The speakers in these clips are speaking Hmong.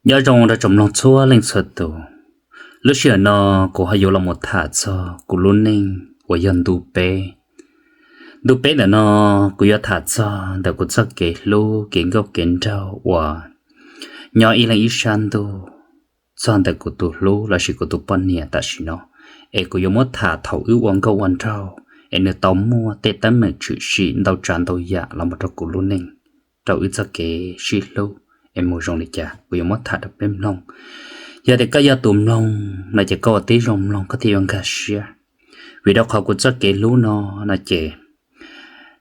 Nyob zoo rau tsoom mloog txhua leej txhua tus, lub sij hawm no kuv ho yuav los mus tham txog kuv lub neej uas yog ntu peb. Ntu peb ntawm no kuv yuav tham txog ntawm kuv txoj kev hlub kev nkauj kev nraug uas nyob ib leeg ib sab ntuj, txog ntawm kuv tus hlub lossis kuv tus poj niam tam sim no, es kuv yuav muab tham thaum wb ua nkauj ua nraug es nws tau muaj tej teeb meem tshwm sim ntau tsav ntau yam los mus rau kuv lub neej, rau wb txoj kev sib hlub es mus zoo li cas, kuv yuav muab tham rau peb mloog. Yog tias koj yog tus mloog no ces koj ua tib zoo mloog koj thiaj yuav nkag siab, vim rau qhov kuv txoj kev hlub no, no ces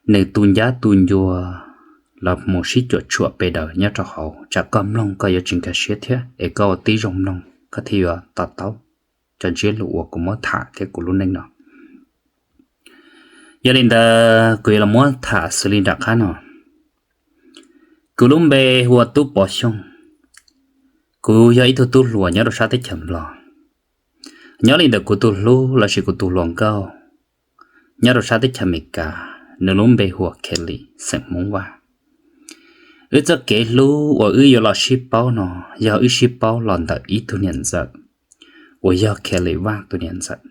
nws tu ncab tu ncua los mus sib cuam tshuam pes daws nyob rau hauv, tsam koj mloog koj yuav tsis nkag siab thiab, es koj ua tib zoo mloog koj thiaj yuav to taub cov ntsiab lus uas kuv muab tham thiab kuv lub neej no. Yog li ntawd kuv yuav los muab tham xws li nram qab no. Kuv lub npe hu ua Tub Pov Xyooj. Kuv yog ib tug tub hluas nyob rau sab teb chaws Nplog. Nyob li ntawm kuv tus hlub lossis kuv tus hluas nkauj nyob rau sab teb chaws Amelikas, nws lub npe hu ua Kelly xeem Hmoob Vaj. Wb txoj kev hlub uas wb yuav los sib paub no yog wb sib paub los ntawm ib tug niam ntxawm uas yog Kelly Vaj tus niam ntxawm.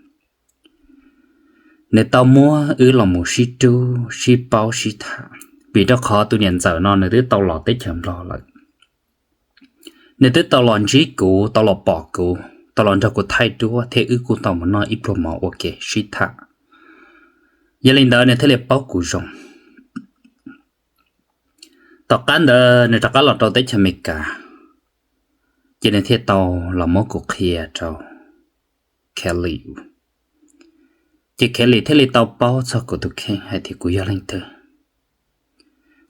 Nws tau muab wb los mus sib rub sib paub sib tham, vim rau qhov tus niam ntxawm no nws twb tau los teb chaws Nplog lawm. Nws twb tau los ntsib kuv, tau los pom kuv, tau los nrog kuv thaij duab thiab wb kuj tau mus noj ib pluag mov ua ke sib tham. Yog li ntawd nws thiaj li paub kuv zoo. Tom qab ntawd nws rov qab los rau teb chaws Amelikas, ces nws thiaj tau los muab kuv qhia rau Kelly. Ces Kelly thiaj li tau paub txog kuv tus kheej hais tias kuv yog leej twg.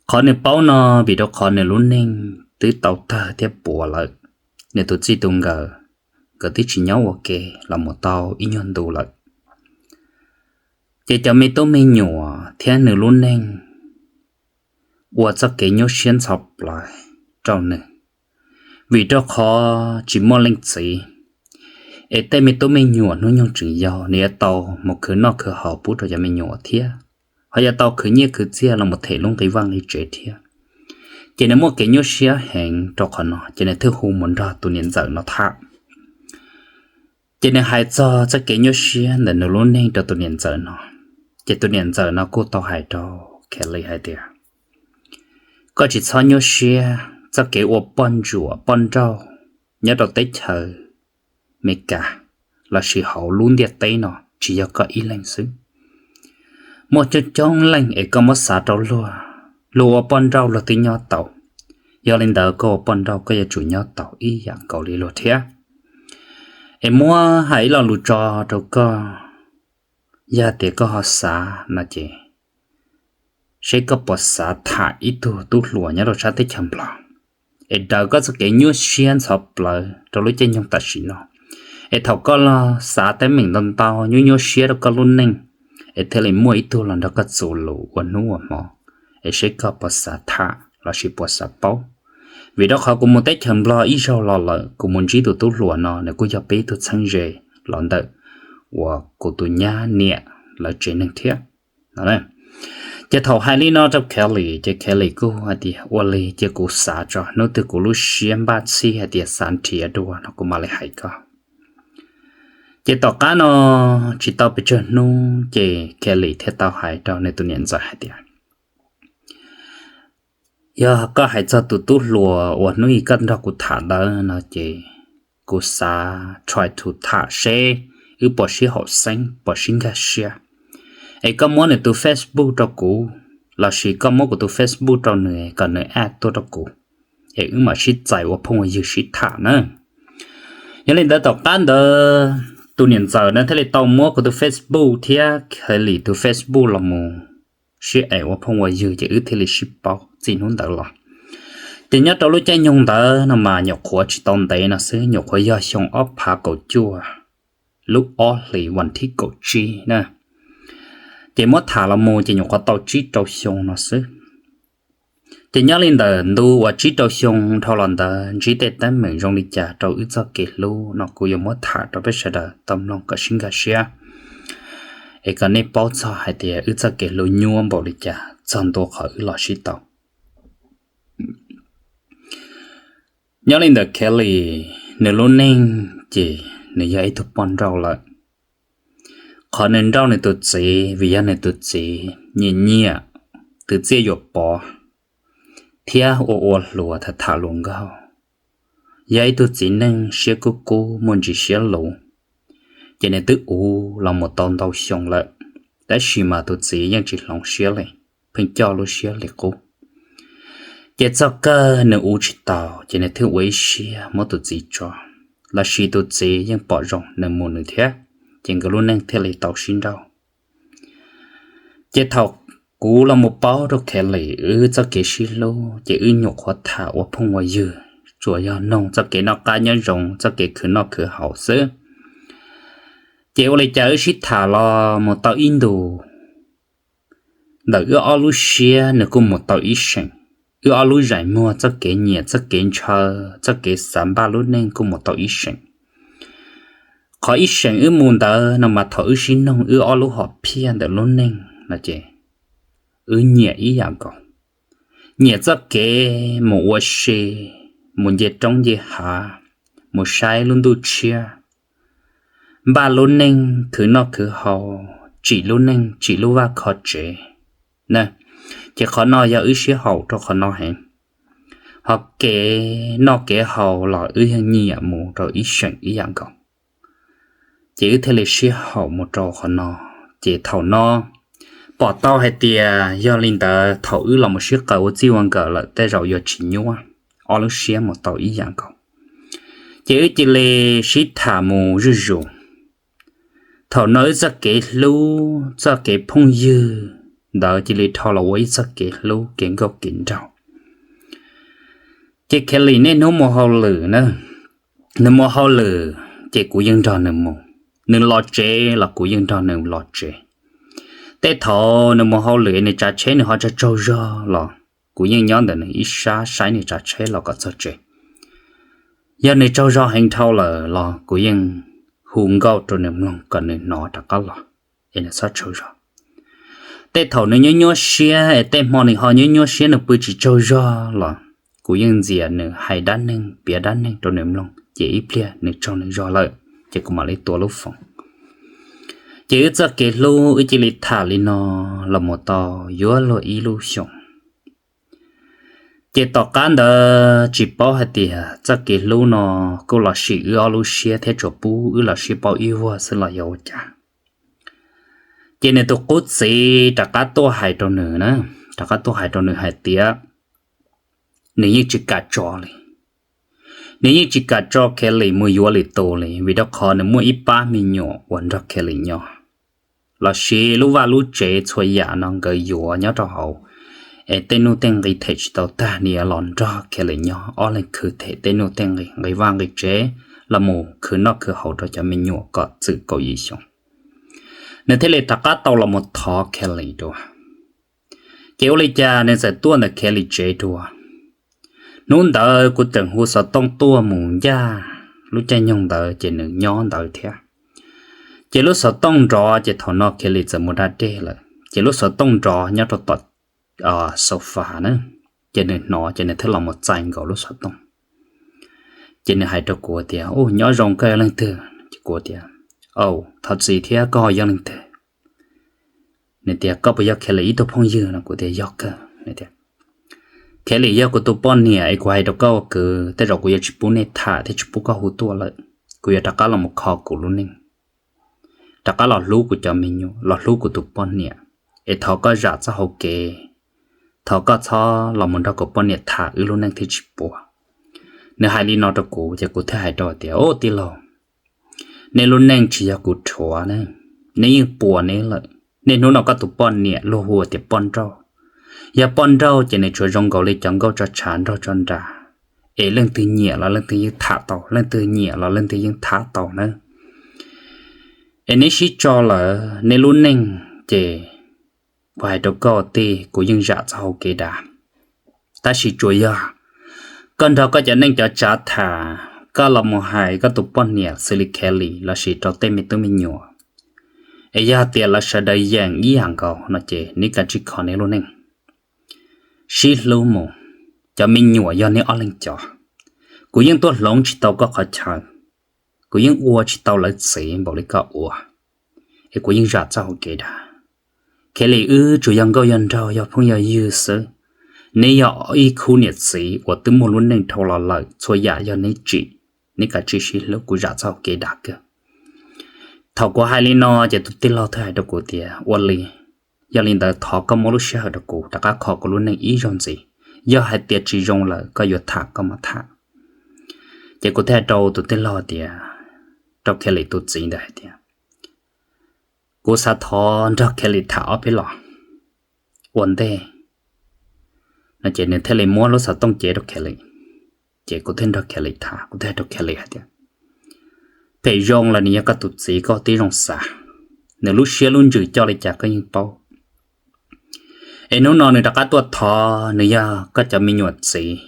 Qhov nws paub no vim rau qhov nws lub neej twb tau tawg thiab puas lawm, nws tus txij tus nkawm nkawd twb tsis nyob ua ke los mus tau ib nyuag ntu lawm. Ces cov me tub me nyuam thiab nws lub neej ua txoj kev nyuaj siab ntxhov plawv rau nws, vim rau qhov tsis muaj leej txiv, es tej me tub me nyuam hnub nyoog tseem yau nws yuav tau mus khwv noj khwv haus pub rau cov me nyuam thiab, ho yuav tau khwv nyiaj khwv txiaj los mus them lub nqi vaj nqi tsev thiab. Ces nws muaj kev nyuaj siab heev rau qhov no ces nws thiaj hu mus nrog tus niam ntxawm no tham. Ces nws hais txog txoj kev nyuaj siab ntawm nws lub neej rau tus niam ntxawm no, ces tus niam ntxawm no kuj tau hais rau Kelly hais tias, koj tsis txhob nyuaj siab, txoj kev ua poj ntsuam poj nrauj nyob rau teb chaws Amelikas lossis hauv lub ntiaj teb no tsis yog koj ib leeg xwb. Muaj coob coob leej es koj muab xav rau luag, luag ua poj nrauj luag twb nyob tau. Yog li ntawd koj ua poj nrauj koj yuav tsum nyob tau ib yam nkaus li luag thiab. Es muab hais ib lo lus tso rau koj, yog tias koj ho xav no ces seb koj puas xav tham ib tug tub hluas nyob rau sab teb chaws Nplog es daws koj txoj kev nyuaj siab ntxhov plawv rau lub caij nyoog tam sim no, es thaum koj los xav teeb meem ntau ntau nyuaj nyuaj siab rau koj lub neej, es thiaj li muaj ib tug los nrog koj txuas lus ua hnub ua hmo, es seb koj puas xav tham lossis puas xav paub. Vim rau qhov kuv mus teb chaws Nplog ib zaug los lawm, kuv mus ntsib tus tub hluas no nws kuj yog peb ib tug txheeb ze los ntawm uas kuv tus nyab niam lawv tsev neeg thiab. Ces thaum hais li no rau Kelly ces Kelly kuj hais tias ua li ces kuv xav tso, hnub twg kuv lub siab npaj txhij hais tias xav nrhiav dua no kuv mam li hais koj. Ces tom qab no tsis tau pes tsawg hnub ces Kelly thiaj tau hais rau nws tus niam ntxawm hais tias, yog koj hais txog tus tub hluas uas hnub ib koj nrog kuv tham ntawd no ces kuv xav try to tham seb wb puas sib haum xeeb puas sib nkag siab. Es koj muab nws tus Facebook rau kuv, lossis koj muab kuv tus Facebook rau nws kom nws add tuaj rau kuv, es wb mam sib txais ua phooj ua ywg sib tham na. Yog li ntawd tom qab ntawd tus niam ntxawm na thiaj li tau muab kuv tus Facebook thiab Kelly tus Facebook los mus sib add ua phooj ua ywg ces wb thiaj li sib paub txij hnub ntawd los. Ces nyob rau lub caij nyoog ntawd no mas nyuam qhuav tsis tau ntev no xwb, nyuam qhuav yog xyoo ob phav kaum cuaj lub ob hlis vas thib kaum tsib na. Ces muab tham los mus ces nyuam qhuav tau tsib rau xyoo no xwb. Ces nyob li ntawm ntu uas tsib rau xyoo dhau los ntawd ntsib tej teeb meem zoo li cas rau wb txoj kev hlub no kuv yuav muab tham rau peb sawv daws tau mloog kom sib nkag siab, es kom nej paub txog hais tias wb txoj kev hlub nyuaj npaum li cas txog ntua qhov wb los sib tau. Nyob li ntawm Kelly, nws lub neej ces nws yog ib tug poj nrauj lawm. Qhov nws nrauj nws tus txiv vim yog nws tus txiv nyiam nyiam twv txiaj yuam pov thiab ua ua hluas tham tham luag nkauj. Yog ib tug txiv neej siab kub kub muaj ntsis siab luv, ces nws twb uv los mus tau ntau xyoo lawm, tab sis mas tus txiv yeej tsis hloov siab li, pheej coj lub siab li qub. Ces txog kawg nws uv tsis taus ces nws thiaj ua ib siab muab tus txiv tso, lossis tus txiv yeej pom zoo nws mus nws thiab, ces nkawd lub neej thiaj li tau sib nrauj. Ces thaum kuv los mus paub rau Kelly wb txoj kev sib hlub ces wb nyuam qhuav tham ua phooj ua ywg, tsuas yog noog txoj kev noj qab nyob zoo, txoj kev khwv noj khwv haus xwb. Ces ua li cas wb sib tham los mus tau ib ntus, ntawm wb ob lub siab nws kuj mus tau ib seem. Wb ob lub zeem muag txoj kev nyiam txoj kev ntshaw txoj kev xav npaj lub neej kuj mus tau ib seem. Qhov ib seem wb mus ntawd no mas thaum wb sib noog wb ob lub hom phiaj ntawm lub neej no ces wb nyiam ib yam nkaus. Nyiam txoj kev mus ua si, mus nce roob nce hav, mus saib lub ntuj tshiab, npaj lub neej khwv noj khwv haus, tsim lub neej tsim lub vaj kho tsev na. Ces qhov no yog wb sib haum rau qhov no heev. Ho kev noj kev haus los wb yeej nyiam mus rau ib seem ib yam nkaus. Ces wb thiaj li sib haum mus rau qhov no. Ces thaum no pom tau hais tias yog li ntawd thaum wb los mus sib qawm ua txij ua nkawm lawm tej zaum yuav tsis nyuaj, ob lub siab mus tau ib yam nkaus. Ces wb cia li sib tham mus zuj zus. Thaum no wb txoj kev hlub txoj kev phooj ywg ntawd cia li dhau los ua ib txoj kev hlub kev nkauj kev nraug. Ces Kelly niaj hnub mus hauj lwm na, nws mus hauj lwm ces kuv yeej nrog nws mus, nws los tsev los kuv yeej nrog nws los tsev. Tej thaum nws mus hauj lwm nws tsav tsheb nws ho tsaug tsaug zog los kuv yeej nyob ntawm nws ib sab saib nws tsav tsheb los kom txog tsev. Yog nws tsaug zog heev dhau lawm los kuv yeej hu nkauj rau nws mloog kom nws hnov rov qab los, es nws txhob tsaug zog. Tej thaum nws nyuaj nyuaj siab es tej hmo nws ho nyuaj nyuaj siab nws pw tsis tsaug zog los kuv yeej ntxias nws hais dab neeg piav dab neeg rau nws mloog ces ib pliag nws tsaug nws zog lawm ces kuv mam li tua lub foos. Ces wb txoj kev hlub wb cia li tham li no los mus tau yuav luag ib lub xyoos. Ces tom qab ntawd tsis paub hais tias txoj kev hlub no kuj los sim wb ob lub siab thiab tsuas pub wb los sib paub ib vuag xwb los yog ua cas. Ces nws tus qub txiv rov qab tuaj hais rau nws na, rov qab tuaj hais rau nws hais tias nws yeej tsis kam tso li. Nws yeej tsis kam tso Kelly mus yuav lwm tus li vim rau qhov nws muaj ib pab me nyuam uas nrog Kelly nyob, lossis lub vaj lub tsev txhua yam no nkawd yuav nyob rau hauv, es tej nuj tej nqis them tsis tau tag nws yuav los nrog Kelly nyob ob leeg khwv them tej nuj tej nqis, nqis vaj nqis tsev, los mus khwv noj khwv haus rau cov me nyuam kom txwm kaum yim xyoo. Nws thiaj li rov qab tau los mus thov Kelly dua. Ces ua li cas nws txawm tuaj ntawm Kelly tsev dua. Hnub ntawd kuv tseem hu xov tooj tuaj mus ncaj lub caij nyoog ntawd ces nws nyob ntawd thiab. Ces lub xov tooj nrov ces thaum no Kelly txawm mus da dej lawm ces lub xov tooj nrov nyob rau tom sofa na. Ces nws hnov ces nws thiaj los mus txais nkaus lub xov tooj. Ces nws hais rau kuv tias, Ub, nyob zoo, koj yog leej twg? Ces kuv tias, Au, thov txim thiab, koj ho yog leej twg? Nws tias, Koj puas yog Kelly ib tug phooj ywg no? Kuv tias, Yog kawg. Nws tias, Kelly yog kuv tus poj niam es kuv hais rau koj ua kwv, tej zaum kuv yuav tsis pub nej tham thiab tsis pub koj hu tuaj lawm. Kuv yuav rov qab los mus kho kuv lub neej, rov qab los hlub kuv cov me nyuam, los hlub kuv tus poj niam, es thov koj zam txoj hau kev, thov koj txhob los mus nrog kuv poj niam tham, wb lub neej thiaj tsis puas. Nws hais li no rau kuv ces kuv thiaj hais rau tias, Ub, tij laug, nej lub neej tsis yog kuv rhuav ne, neb yeej puas neb lawm. Niaj hnub no koj tus poj niam luag hu tias poj nrauj. Yog poj nrauj ces nws tsuas zoo nkaus li cov nkauj tso tshav nraug tso nras, es leej twg nyiam los leej twg yeej tham tau, leej twg nyiam los leej twg yeej thab tau nawb. Es neb sib tso lawm, neb lub neej ces kuv hais rau koj tiag, kuv yeej zam txoj hau kev dav. Tab sis tsuas yog koj nrog koj cov neej cov tsav tham, koj los mus hais koj tus poj niam xws li Kelly lossis rau tej me tub me nyuam, es yog tias lawv sawv daws yeem ib yam nkaus no ces neb kav tsij kho neb lub neej, sib hlub mus. Cov me nyuam yog neb ob leeg cov, Kuv yeej tuaj hloov tsis tau koj qhov chaw, kuv yeej ua tsis tau lawv txiv npaum li koj ua, es kuv yeej zam txoj hau kev dag. Kelly, wb tsuas yog nkauj yog nraug, yog phooj yog ywg xwb. Neb yog ib khub niam txiv uas twb muaj lub neej dhau los lawm, txhua yam yog neb tsim, neb kav tsij sib hlub, kuv zam txoj hau kev dag kawg. Thaum kuv hais li no ces tus tij laug thiaj hais rau kuv tias, ua li, yog li ntawd thov koj muab lub sij hawm rau kuv rov qab kho kuv lub neej ib zaug ntxiv. Yog hais tias tsis zoo lawm koj yuav tham koj mam tham. Ces kuv thiaj hais rau tus tij laug tias, rau Kelly tus txiv ntawd hais tias, kuv xav thov nrog Kelly tham ob peb los ua ntej no. Ces nws thiaj li muab lub xov tooj cev rau Kelly. Ces kuv thiaj nrog Kelly tham, kuv thiaj hais rau Kelly hais tias, phem zoo los nws yog koj tus txiv, koj ua tib zoo xav. Nws lub siab lub ntsws coj li cas koj yeej paub. Es hnub no nws rov qab tuaj thov, nws yog koj cov me nyuam txiv,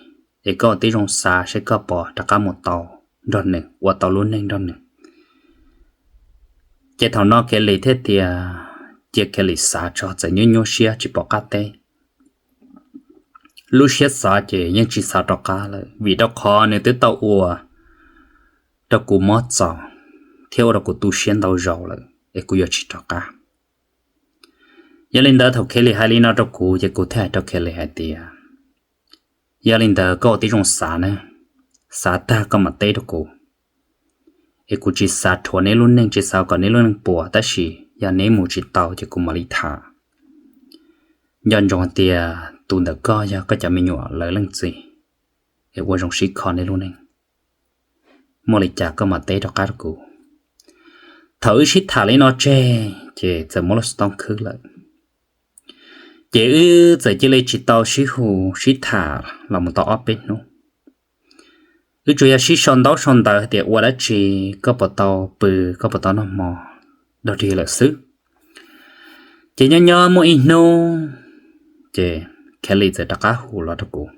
es koj ua tib zoo xav seb koj puas rov qab mus tau nrog nws, ua tau lub neej nrog nws. Ces thaum no Kelly thiaj tias, cia Kelly xav tso, txawm nyuaj nyuaj siab tsis pom qab teb. Lub siab xav ces yeej tsis xav rov qab lawm, vim rau qhov nws twb tau ua rau kuv mob txaus thiab ua rau kuv tu siab ntau zaus lawm, es kuv yuav tsis rov qab. Yog li ntawd thaum Kelly hais li no rau kuv ces kuv thiaj hais rau Kelly hais tias, yog li ntawd koj ua tib zoo xav na, xav tag koj mam teb rau kuv. Es kuv tsis xav rhuav neb lub neej, tsis xav kom neb lub neej puas, tab sis yog neb mus tsis tau ces kuv mam li tham. Nco ntsoov hais tias tus ntawm koj yog koj cov me nyuam lawv leej txiv, es ua zoo sib kho neb lub neej. Muaj li cas koj mam teb rov qab rau kuv. Thaum wb sib tham li no tseg ces txawm muab lub xov tooj khwb lawm. Ces wb txawm cia li tsis tau sib hu sib tham los mus tau ob peb hnub. Wb tsuas yog sib sau ntaub sau ntawv hais tias ua dab tsi, koj puas tau pw, koj puas tau noj hmo, dog dig lawm xwb. Ces nyob nyob muaj ib hnub, ces Kelly txawm rov qab hu los rau kuv.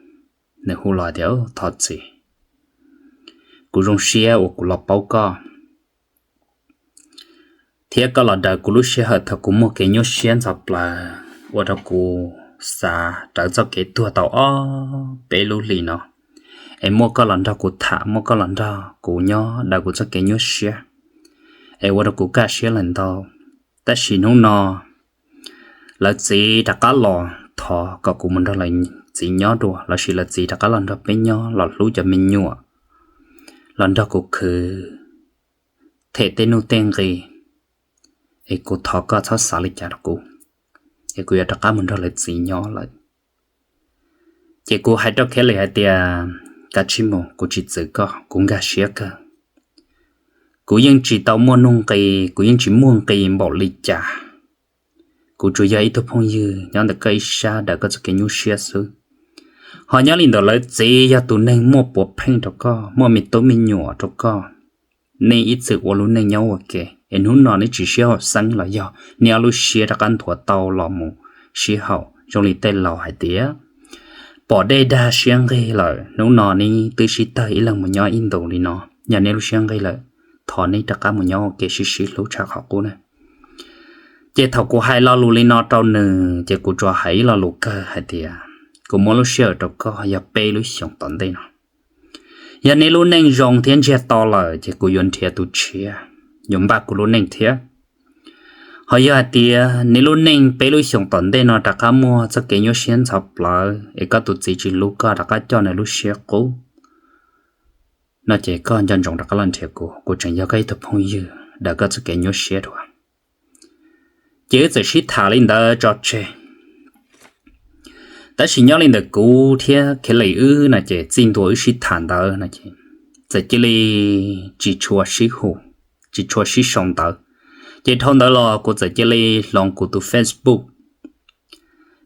Nws hu los tias, thov txim, kuv zoo siab uas kuv los paub koj thiab koj los daws kuv lub sij hawm thaum kuv muaj kev nyuaj siab ntxhov plaws, ua rau kuv xav rawv txoj kev tuag tau ob peb lub hlis no. Es muaj koj los nrog kuv tham, muaj koj los nrog kuv nyob daws kuv txoj kev nyuaj siab, es ua rau kuv kaj siab lawm ntau. Tab sis hnub no lawv txiv rov qab los thov kom kuv mus nrog lawv txiv nyob dua, lossis lawv txiv rov qab los nrog peb nyob, los hlub cov me nyuam, los nrog kuv khwv, them tej nuj tej nqi, es kuv thov koj txhob xav li cas rau kuv, es kuv yuav rov qab mus nrog lawv txiv nyob lawm. Ces kuv hais rau Kelly hais tias, kav tsij mus, kuv tsis txwv koj, kuv nkag siab kawg. Kuv yeej tsis tau muaj nuj nqi, kuv yeej tsis muaj nqi npaum li cas. Kuv tsuas yog ib tug phooj ywg nyob ntawm koj ib sab daws koj txoj kev nyuaj siab xwb. Ho nyob li ntawm lawv txiv yog tus neeg muaj puav pheej rau koj, muaj me tub me nyuam rau koj, nej ib txwm ua lub neej nyob ua ke, es hnub no neb tsis sib haum xeeb los yog neb ob lub siab rov qab nthuav tau los mus sib haum. Zoo li tej laus hais tias, pom dej dag siab nqig lawm, hnub no neb twb sib tawg ib leeg mus nyob ib ntus li no, yog neb lub siab nqig lawm, thov neb rov qab mus nyob ua ke sib sib hlub tshaj qhov qub na. Ces thaum kuv hais lo lus li no rau nws ces kuv tsuas hais ib lo lus kawg hais tias, kuv muab lub sij hawm rau koj yog peb lub xyoos tom ntej no. Yog neb lub neej zoo thiab ntsiag to lawm ces kuv yuav nrhiav tus tshiab yuav npaj kuv lub neej thiab. Ho yog hais tias neb lub neej peb lub xyoos tom ntej no rov qab muaj txoj kev nyuaj siab ntxhov plawv es koj tus txiv tsis hlub koj rov qab coj nws lub siab qub no ces koj nco ntsoov rov qab los nrhiav kuv, kuv tseem yog koj ib tug phooj ywg daws koj txoj kev nyuaj siab dua. Ces wb txawm sib tham li ntawd tso tseg. Tab sis nyob li ntawm kuv thiab Kelly wb no ces txij ntua wb sib tham ntawd no ces txawm cia li tsis tshua sib hu, tsis tshua sib sau ntawv. Ces dhau ntawd los kuv txawm cia li hloov kuv tus Facebook,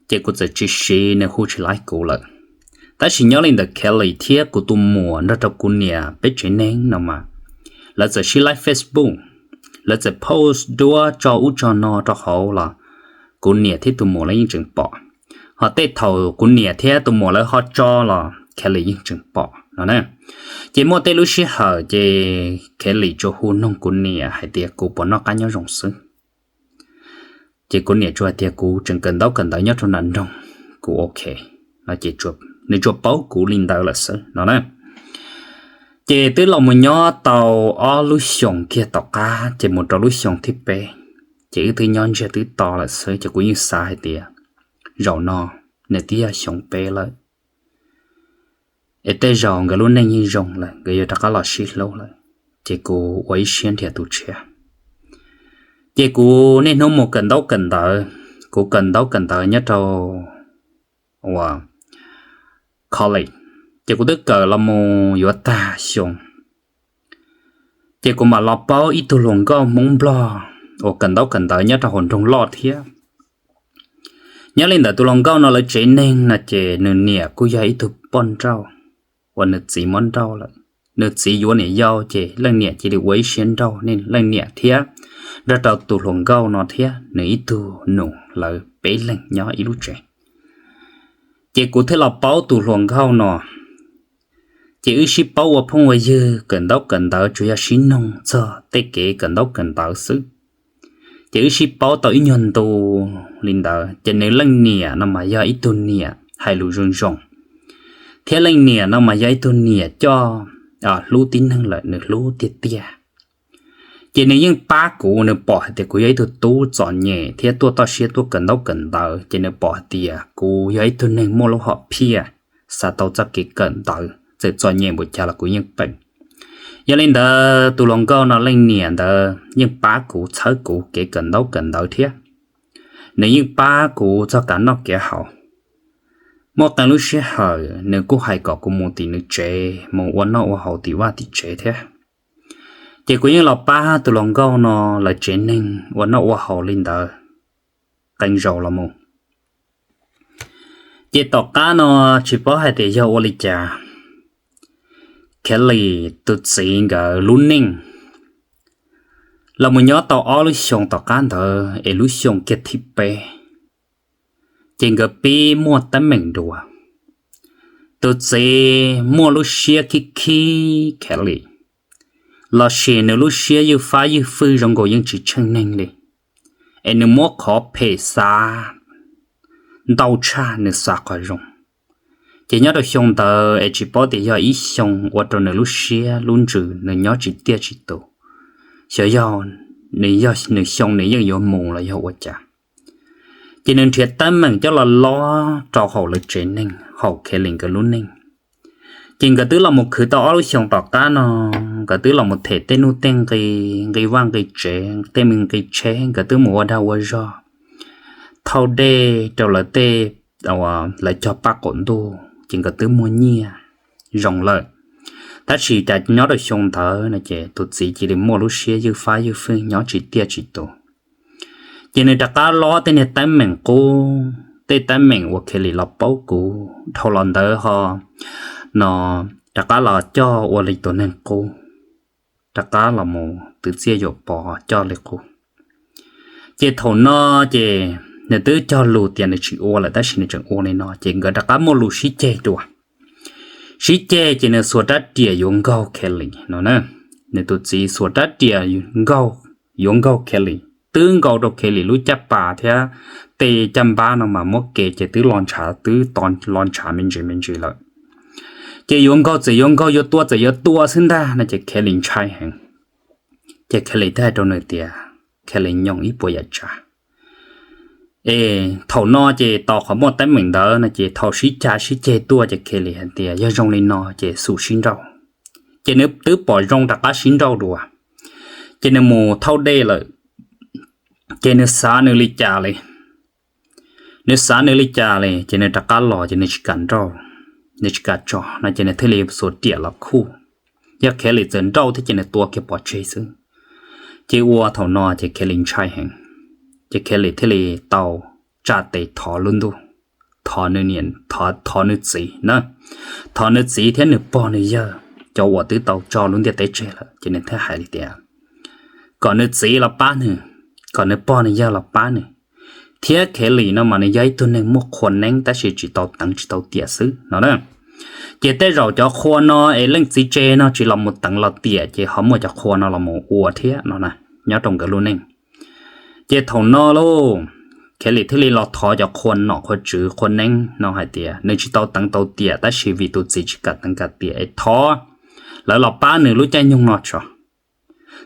ces kuv txawm tsis siv, nws hu tsis laib kuv lawm. Tab sis nyob li ntawm Kelly thiab kuv tus muam nrog rau kuv niam peb tsev neeg no mas, lawv txawm sib laib Facebook, lawv txawm post duab tso ub tso no rau hauv los kuv niam thiab tus muam lawv yeej tseem pom. Ho tej thaum kuv niam thiab tus muam lawv ho tso los Kelly yeej tseem pom no na. Ces muaj tej lub sij hawm ces Kelly tsuas hu noog kuv niam hais tias kuv puas noj qab nyob zoo xwb. Ces kuv niam tsuas hais tias kuv tseem kawm ntaub kawm ntawv nyob rau nram nroog, kuv ok no ces nws tsuas paub kuv li ntawd lawm xwb no na. Ces twb los mus nyob tau ob lub xyoos kiag tom qab ces mus rau lub xyoo thib peb, ces wb twb nyob ntsiag twb to lawm xwb ces kuv yeej xav hais tias zaum no nws twb yog xyoo peb lawm, es tej zaum nkawd lub neej yeej zoo lawm, nkawd yuav rov qab los sib hlub lawm, ces kuv ua ib siab nrhiav tus tshiab. Ces kuv niaj hnub mus kawm ntaub kawm ntawv, kuv kawm ntaub kawm ntawv nyob rau ua college, ces kuv twb kawm los mus yuav tag xyoo, ces kuv mam los paub ib tug hluas nkauj Hmoob Nplog uas kawm ntaub kawm ntawv nyob rau hauv nroog loj thiab. Nyob li ntawd tus hluas nkauj no lawv tsev neeg no ces nws niam kuj yog ib tug poj nrauj uas nws txiv muab nrauj lawm. Nws txiv yuav niam yau ces leej niam cia li ua ib siab nrauj leej niam thiab nrog rau tus hluas nkauj no thiab nws ib tug nus, lawv peb leeg nyob ib lub tsev. Ces kuv thiaj los paub tus hluas nkauj no, ces wb sib paub ua phooj ua ywg kawm ntaub kawm ntawv tsuas yog sib noog txog tej kev kawm ntaub kawm ntawv xwb. Ces wb sib paub tau ib nyuag ntu li ntawd ces nws leej niam no mas yog ib tug niam hais lus zoo zoo, thiab leej niam no mas yog ib tug niam coj hlub tib neeg lawm nws hlub tiag tiag. Ces nws yeej pab kuv, nws pom hais tias kuv yog ib tug tub txom nyem thiab tuaj toj siab tuaj kawm ntaub kawm ntawv, ces nws pom hais tias kuv yog ib tug neeg muaj lub hom phiaj, xav tau txoj kev kawm ntawv, txawm txom nyem npaum cas los kuv yeej peem. Yog li ntawd tus hluas nkauj no leej niam ntawd yeej pab kuv txhawb kuv kev kawm ntaub kawm ntawv thiab. Nws yeej pab kuv txog kev noj kev haus. Muaj qee lub sij hawm nws kuj hais kom kuv mus tim nws tsev mus ua noj ua haus tim vaj tim tsev thiab. Ces kuv yeej los pab tus hluas nkauj no lawv tsev neeg ua noj ua haus li ntawd qee zaus los mus. Ces tom qab no tsis paub hais tias yog ua li cas, Kelly tus txiv nkawd lub neej los mus nyob tau ob lub xyoo tom qab ntawd es lub xyoo kiag thib peb, ces nkawd pib muaj teeb meem dua. Tus txiv muaj lub siab khib khib Kelly, lossis nws lub siab ywj fab ywj fwj zoo nkaus yeej tsis tsheej neeg li, es nws muab qhov phem xav ntau tshaj nws xav qhov zoo. Ces nyob rau xyoo ntawd es tsis paub tias yog ib xyoo ua rau nws lub siab lub ntsws nws nyob tsis tiaj tsis tus, xyov yog nws xyoo nws yeej yuav mus los yog ua cas. Ces nws nrhiav teeb meem coj los lob rau hauv lawv tsev neeg, hauv Kelly nkawd lub neej. Ces nkawd twb los mus khwv tau ob lub xyoos tom qab no, nkawd twb los mus them tej nuj tej nqi, nqi vaj nqi tsev, tej me nqi tsheb, nkawd twb mus ua dag ua zog, thauj dej rau lawv tej, lawv cog paj qaum ntuj, ces nkawd twb muaj nyiaj zoo lawm. Tab sis cas nyob rau xyoo ntawd no ces tus txiv cia li muaj lub siab ywj fab ywj fwj nyob tsis tiaj tsis tus. Ces nws rov qab lob tej niag teeb meem qub, tej teeb meem uas Kelly los paub kuv dhau los ntawd ho no rov qab los coj ua li tus neeg qub, rov qab los mus twv txiaj yuam pov coj li qub. Ces thaum no ces nws twb cog lus tias nws tsis ua lawm tab sis nws tseem ua li no ces nkawd rov qab muaj lus sib ceg dua. Sib ceg ces nws xuas rab riam yuav nkaug Kelly no. Nws tus txiv xuas rab riam nkaug, yuav nkaug Kelly, twb nkaus rau Kelly lub caj pas thiab tej caj npab no mas muab ke ces twb los ntshav, twb los ntshav me ntsis me ntsis lawm. Ces yuav nkaug txawm yuav nkaug, yuav tua txawm yuav tua xwb ntag no ces Kelly ntshai heev. Ces Kelly thiaj hais rau nws tias, Kelly nyoog ib puas yam tsav es thaum no ces tos qhov muaj teeb meem ntawd no ces thaum sib cav sib ceg tuaj ces Kelly hais tias yog zoo li no ces xum sib nrauj. Ces nws twb pom zoo rov qab sib nrauj dua, ces nws mus thauj dej lawm, ces nws xav nws li cas li, nws xav nws li cas li ces nws rov qab los ces nws tsis kam nrauj, nws tsis kam tso no ces nws thiaj li xuas riam los khuj. Yog Kelly txawm nrauj thiab ces nws tua kiag pov tseg xwb. Ces ua thaum no ces Kelly ntshai heev, ces Kelly thiaj li tau tsa tes thov lub ntuj, thov nws niam, thov nws txiv na, thov nws txiv thiab nws pog nws yawg cov uas twb tau tso lub ntiaj teb tseg lawm ces nws thiaj hais li tias kom nws txiv los pab nws, kom nws pog nws yawg los pab nws. Thiab Kelly no mas nws yog ib tug neeg muaj qhua neeb tab sis tsis tau teev tsis tau tiam xwb no na. Ces tej zaum cov qhua no es leej txiv tsev no tsis los mus teev los tiam ces ho muaj cov qhua no los mus ua thiab no na, nyob rau nkawd lub neej. Ces thaum no lauj, Kelly thiaj li los thov cov qhua nom qhua tswv qhua neeb no hais tias nws tsis tau teev tau tiam tab sis vim tus txiv tsis kam teev kam tiam es thov lawv los pab nws lub caij nyoog no tso,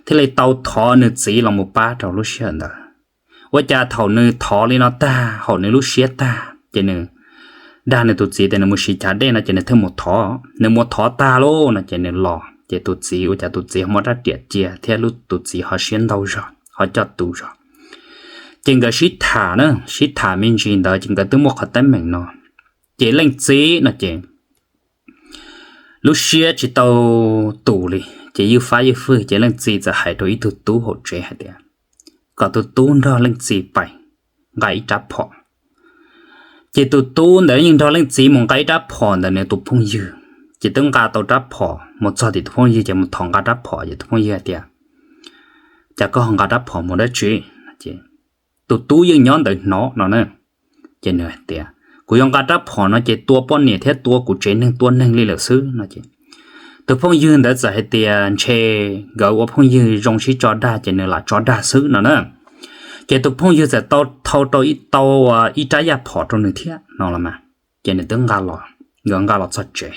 thiaj li tau thov nws txiv los mus pab rau lub sij hawm ntawd. Ua cas thaum nws thov li no tag, haum nws lub siab tag, ces nws dag nws tus txiv tias nws mus siv chav dej no ces nws thiaj mus thov. Nws mus thov tag lawm no ces nws los, ces tus txiv, ua cas tus txiv ho muab rab riam cia thiab tus txiv ho siab ntau zog, ho coj tus zog. Ces nkawd sib tham na, sib tham me ntsis ntawd ces nkawd twb muaj qhov teeb meem no. Ces leej txiv no ces lub siab tsis tau tus li, ces ywj fab ywj fwj, ces leej txiv txawm hais rau ib tug tub hauv tsev hais tias kom tus tub nrog leej txiv pais nqa ib rab phom. Ces tus tub ntawd yeej nrog leej txiv mus nqa ib rab phom ntawm nws tus phooj ywg, ces twb nqa tau rab phom mus txog tim tus phooj ywg ces mus thov nqa rab phom, ces tus phooj ywg hais tias, Cas koj ho nqa rab phom mus dab tsi? Tus tub yeej nyob ntawd hnov no na. Ces nws hais tias, Kuv yuav nqa rab phom no ces tua poj niam thiab tua kuv tsev neeg tua neeg li lawm xwb no ces tus phooj ywg ntawd txawm hais tias ntshe nkawd ua phooj ywg zoo sib tso dag ces nws lam tso dag xwb no na. Ces tus phooj ywg txawm tau thau rau ib tau ib rab yaj phom rau nws thiab no los mas, ces nws twb nqa los, nkawd nqa los txog tsev.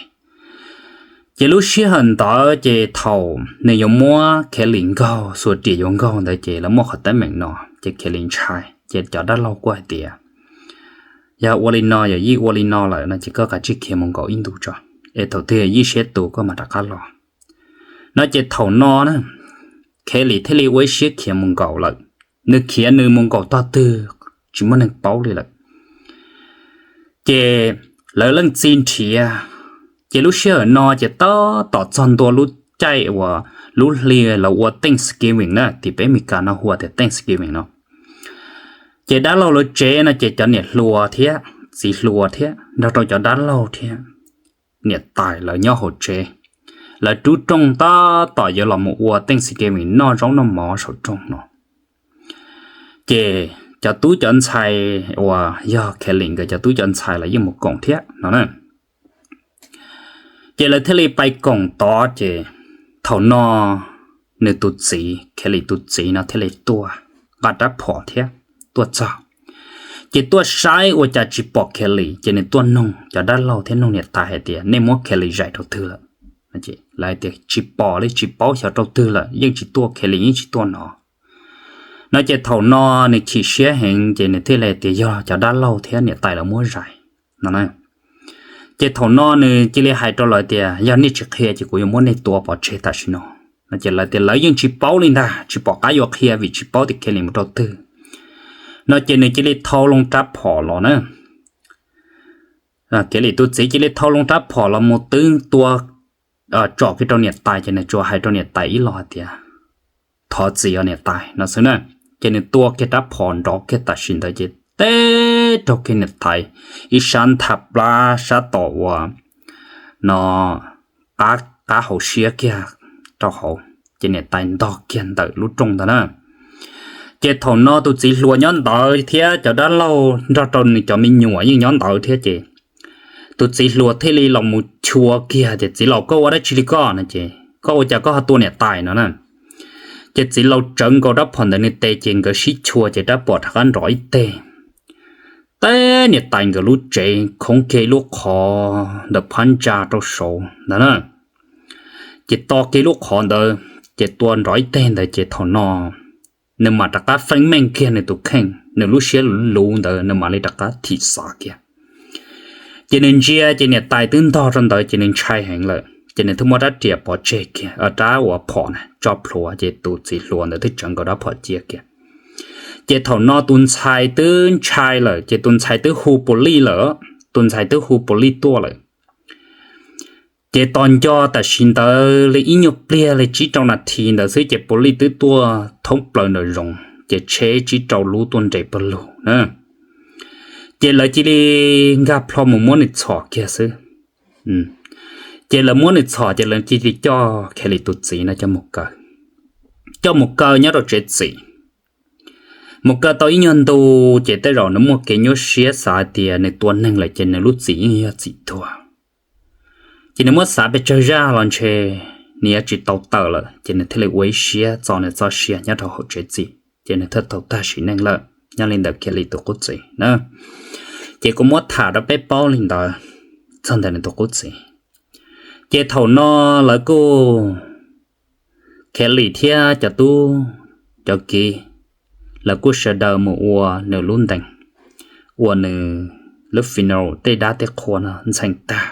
Ces lub sij hawm ntawd ces thaum nws yuav muab Khev Lim nkaug, xuas riam yuav nkaug ntawd ces lawv muaj qhov teeb meem no, ces Khev Lim ntshai, ces cov dab laug kuj hais tias, Yog ua li no, yog Yij ua li no lawm no ces koj kav tsij khiav mus nkaum ib ntus tso, es thaum twg Yij siab tus koj mam rov qab los no. Ces thaum no na, Khev Lim thiaj li ua ib siab khiav mus nkaum lawm. Nws khiav nws mus nkaum tog twg tsis muaj neeg paub li lawm. Ces lawv leej txiv nrhiav, ces lub sij hawm no ces tab tom txog ntua lub caij uas lub hli lawv ua Thanksgiving na, tim peb Meskas no hu ua tias Thanksgiving no. Ces dab laug lawv tsev no ces cov niam hluas thiab txiv hluas thiab nrog rau cov dab laug thiab niam tais lawv nyob hauv tsev, lawv rub rooj tab tom yuav los mus ua Thanksgiving noj zaub noj mov saum rooj no. Ces cov tub cov ntxhais uas yog Khev Lim nkawd cov tub cov ntxhais lawv yeej mus koom thiab no na. Ces lawv thiaj li pais koom tod ces thaum no nws tus txiv, Khev Lim tus txiv no thiaj li tuaj nqa rab phom thiab tuaj txog. Ces tuaj saib ua cas tsis pom Khev Lim ces nws tuaj noog cov dab laug thiab noog niam tais hais tias, Nej muab Khev Lim zais rau twg lawm? Lawv tias, Tsis pom li, tsis paub xyov rau twg lawm, yeej tsis tuaj, Khev Lim yeej tsis tuaj no no. Ces thaum no nws chim siab heev ces nws thiaj li tias yog cov dab laug thiab niam tais lawv muab zais no. Ces thaum no nws cia li hais rau lawv tias, Yog nej tsis qhia ces kuv yuav muab nej tua pov tseg tam sim no no. Ces lawv tias lawv yeej tsis paub li ntag, tsis pom qab yuav qhia vim tsis paub tias Khev Lim mus rau twg no. Ces nws cia li thau loo rab phom los na. Khev Lim tus txiv cia li thau loo rab phom los mus twb tua tsom kiag rau niam tais ces nws tsuas hais rau niam tais ib los hais tias, Thov txim os niam tais no xwb na. Ces nws tua kiag rab phom nrov kiag tam sim ntawd ces teb raug kiag niam tais ib sab nthab plab sab tom uas no qab hauv siab kiag rau hauv, ces niam tais ntog kiag ntawm lub rooj ntag na. Ces thaum no tus txiv hluas nyob ntawd thiab cov dab laug nrog rau nws cov me nyuam yeej nyob ntawd thiab ces tus txiv hluas thiaj li los mus chua kiag tias, Txiv laus, koj ua dab tsi li koj no? Ces koj ua cas koj ho tua niam tais no na? Ces txiv laus tsawv nkaus rab phom ntawm nws tes ces nkawd sib chua ces rab phom rov qab nrov ib teg. Teb niam tais nkawd lub tsev khoov kiag ib lub qhov ntawm phab ntsa rau saud ntag na. Ces to kiag lub qhov ntawd, ces tua nrov ib teg ntawd ces thaum no nws mam rov qab feeb meej kiag nws tus kheej, nws lub siab luv ntawd nws mam li rov qab thim xav kiag. Ces nws ntsia ces niam tais twb ntog rau ntawd ces nws ntshai heev lawm ces nws thiaj muab rab riam pov tseg kiag, rab uas phom na tso plhuav ces tus txiv hluas ntawd thiaj tsawv nkaus rab phom cia kiag. Ces thaum no tus ntxhais twb ntshai lawm ces tus ntxhais twb hu pus lij lawm, tus ntxhais twb hu pus lij tuaj lawm. Ces tos nco tam sim ntawd li ib nyuag pliag li tsib rau nas this ntawd xwb ces pus lij twb tuaj thoob plaws nram zoov ces tsheb tsib rau lub tuaj nres pawg lug na. Ces lawv cia li nkag plho mus muab nws txhom kiag xwb. Ces lawv muab nws txhom ces lawv cia li coj Khev Lim tus txiv no coj mus kaw, coj mus kaw nyob rau tsev txim. Mus kaw tau ib nyuag ntu ces tej zaum nws muaj kev nyuaj siab xav hais tias nws tua neeg lawm ces nws lub txim yeej yog txim tuag. Ces nws muab xav pes tsawg zaj los ntshe nws yuav tsis tau tawm lawm ces nws thiaj li ua ib siab txo nws txoj sia nyob rau hauv tsev txim ces nws thiaj tau tag sim neej lawm. Nyob li ntawd Khev Lim tus qub txim na, ces kuv muab tham rau peb paub li ntawd txog ntawm nws tus qub txim. Ces thaum no lawv kuj, Kelly thiab cov tub cov kiv, lawv kuj sawv daws mus ua nws lub ntees, ua nws lub funeral tej dab tej qhua no ntxhee tag.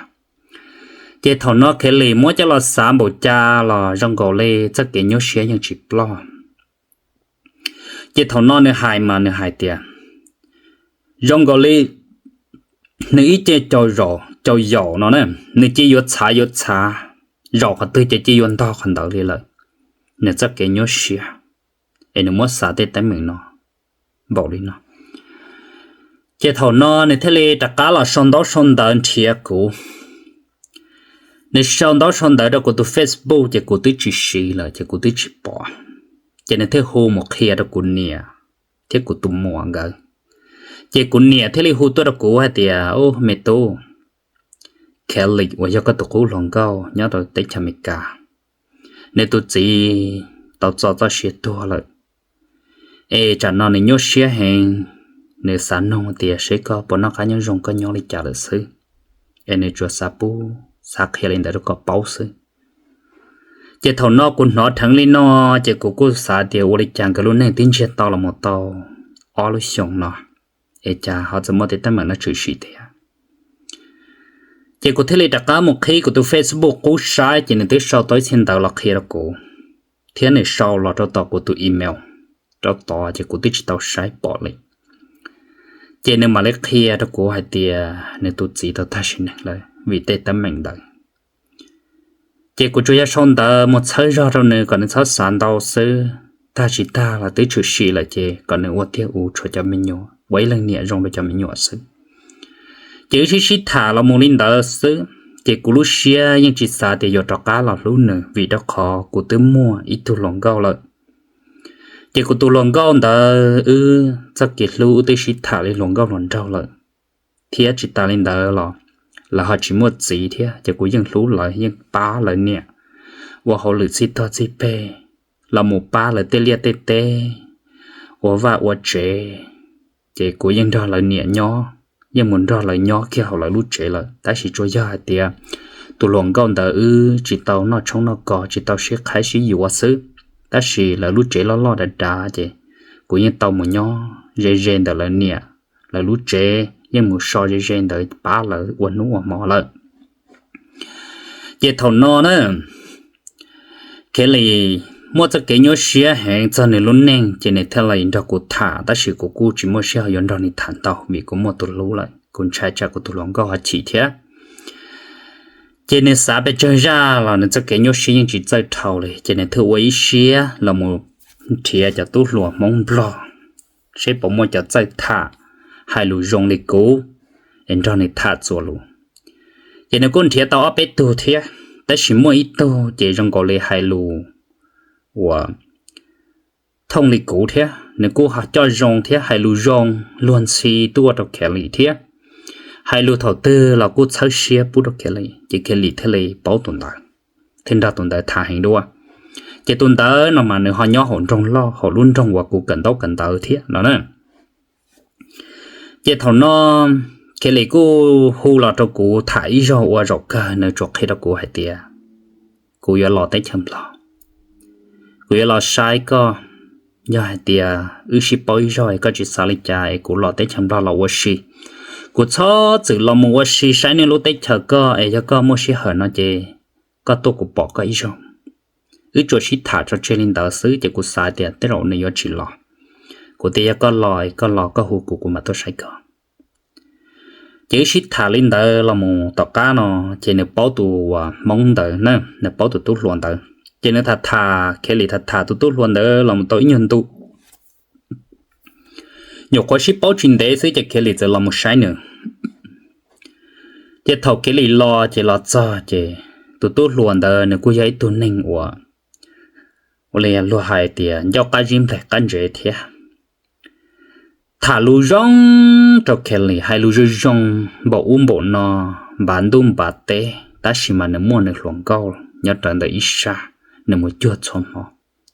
Ces thaum no Kelly muab coj los xav npaum cas los zoo nkaus li txoj kev nyuaj siab yeej tsis ploj. Ces thaum no nws hais mas nws hais tias zoo nkaus li nws ib ce caum yaum no na, nws cia yuav txhav yuav txhav, zaum qhov twg ces cia yuav ntog qhov ntawd li lawm. Nws txoj kev nyuaj siab es nws muab xav tej teeb meem no npaum li no. Ces thaum no nws thiaj li rov qab los sau ntaub sau ntawv nrhiav kuv. Nws sau ntaub sau ntawv rau kuv tus Facebook ces kuv twb tsis siv lawm ces kuv twb tsis pom. Ces nws thiaj hu mus qhia rau kuv niam thiab kuv tus muam nkawd. Ces kuv niam thiaj li hu tuaj rau kuv hais tias, Ub, me tub, Kelly uas yog koj tus qub hluas nkauj nyob rau teb chaws Amelikas, nws tus txiv tau txo txoj sia tuag lawm. Es tsam no nws nyuaj siab heev, nws xav nug tias seb koj puas noj qab nyob zoo, koj nyob li cas lawm xwb. Es nws tsuas xav pub, xav qhia li ntawd rau koj paub xwb. Ces thaum no kuv hnov dheev li no, ces kuv kuj xav tias ua li cas nkawd lub neej twb ntsiag to los mus tau ob lub xyoos no, es cas ho txawm muaj tej teeb meem no tshwm sim thiab. Ces kuv thiaj li rov qab mus qhib kuv tus Facebook qub saib, ces nws twb sau tau ib txhia ntawv los qhia rau kuv, thiab nws sau los rau tom kuv tus email rau tod, ces kuv twb tsis tau saib pom li. Ces nws mam li qhia rau kuv hais tias nws tus txiv tau tag sim neej lawm vim tej teeb meem ntawd. Ces kuv tsuas yog sau ntawv mus txhawb zog rau nws kom nws txhob xav ntau xwb, tag tsis tag los twb tshwm sim lawm ces kom nws ua tiag ua tshuav cov me nyuam, ua ib leeg niam zoo rau cov me nyuam xwb. Ces wb sib sib tham los mus li ntawd xwb, ces kuv lub siab yeej tsis xav tias yuav rov qab los hlub nws vim rau qhov kuv twb muaj ib tug hluas nkauj lawm. Ces kuv tus hluas nkauj ntawd wb txoj kev hlub wb twb sib tham li hluas nkauj hluas nraug lawm, thiab tsis tas li ntawd los lawv ho tsis muaj txiv thiab, ces kuv yeej hlub lawv, yeej pab lawv niam ua hauj lwm txhij tog txhij peg, los mus pab lawv tej liaj tej teb, ua vaj ua tsev. Ces kuv yeej nrog lawv niam nyob, yeej mus nrog lawv nyob kiag hauv lawv lub tsev lawm, tab sis tsuas yog hais tias tus hluas nkauj ntawd wb tsis tau noj tshoob noj kos, tsis tau sib qhaib sib yuav xwb, tab sis lawv lub tsev loj loj dav dav ces kuv yeej tau mus nyob ze ze ntawm lawv niam lawv lub tsev, yeej mus so ze ze ntawd pab lawv ua hnub ua hmo lawm. Ces thaum no na, Kelly muaj txoj kev nyuaj siab heev txog nws lub neej, ces nws thiaj li nrog kuv tham, tab sis kuv kuj tsis muaj sij hawm yuav nrog nws tham ntau vim kuv muaj tus hlub lawm, kuv ntshai tsam kuv tus hluas nkauj ho chim thiab. Ces nws xav pes tsawg zaj los nws txoj kev nyuaj siab yeej tsis txawj dhau li, ces nws thiaj ua ib siab los mus nrhiav cov tub hluas Hmoob Nplog seb puas muaj cov txawj tham hais lus zoo li kuv es nrog nws tham txuas lus. Ces nws kuj nrhiav tau ob peb tug thiab, tab sis muaj ib tug ces zoo nkaus li hais lus uas thooj li kuv thiab, nws kuj ho coj zoo thiab, hais lus zoo luag ntxhi tuaj rau Kelly thiab, hais lus thaum twg los kuj txhawb siab pub rau Kelly, ces Kelly thiaj li paub tus ntawd, thiaj nrog tus ntawd tham heev dua. Ces tus ntawd no mas nws ho nyob hauv nroog loj, hauv lub nroog uas kuv kawm ntaub kawm ntawv thiab no na. Ces thaum no Kelly kuj hu los rau kuv tham ib zaug ua zaum kawg, nws tsuas qhia rau kuv hais tias kuv yuav los teb chaws Nplog, kuv yuav los saib koj. Yog hais tias wb sib paub ib zaug es koj tsis xav li cas es kuv los teb chaws Nplog los ua si, kuv txhob txwm los mus ua si saib nej lub teb chaws koj, es yog koj muaj sij hawm no ces koj tuaj kuv pom koj ib zaug. Wb tsuas sib tham tso tseg li ntawd xwb, ces kuv xav tias tej zaum nws yuav tsis los. Kuv tias yog koj los, koj los koj hu kuv, kuv mam tuaj saib koj. Ces wb sib tham li ntawd los mus tom qab no, ces nws paub tus Hmoob ntawd na, nws paub tus tub hluas ntawd. Ces nws tham tham, Kelly tham tham tus tub hluas ntawd los mus tau ib nyuag ntu, nyuam qhuav sib paub tsis ntev xwb ces Kelly txawm los mus saib nws. Ces thaum Kelly los ces los txog ces tus tub hluas ntawd nws kuj yog ib tug neeg uas, ua li luag hais tias ncauj qab zib nplaig qab ntsev thiab. Tham lus zoo rau Kelly, hais lus zoo zoo npaum ub npaum no, npav ntuj npav teb, tab sis mas nws muaj nws hluas nkauj nyob rawv ntawm ib sab, nws mus cuag txhua hmo,